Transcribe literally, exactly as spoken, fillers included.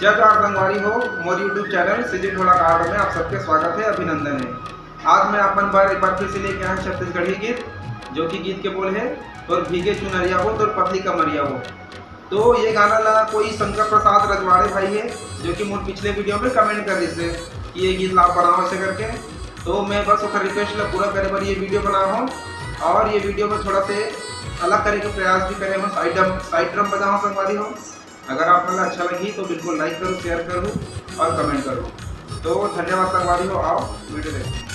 जय जोहार संगवारी हो, मोर YouTube चैनल सीजी ढोलक आर्ट में आप सबके स्वागत है, अभिनंदन है। आज मैं अपन बर एक बार फिर से लेके आया छत्तीसगढ़ी गीत, जो कि गीत के बोल है, "तोर भीगे चुनरिया हो, तोर पतली कमरिया हो।" तो ये गाना ला कोई शंकर प्रसाद रजवाड़े भाई है, जो कि मोर पिछले वीडियो में कमेंट कर रहे थे कि ये गीत ला बनाओ ऐसे करके। तो मैं बस ओकर रिक्वेस्ट ला पूरा करे बर ये वीडियो बना हूँ, और ये वीडियो में थोड़ा से अलग करे के प्रयास भी करे हूँ, साइड ड्रम, साइड ड्रम बजाओ संगवारी हो। अगर आप मन ला अच्छा लगी तो बिल्कुल लाइक करो, शेयर करो और कमेंट करो। तो धन्यवाद संगवारी हो, आओ वीडियो देखो।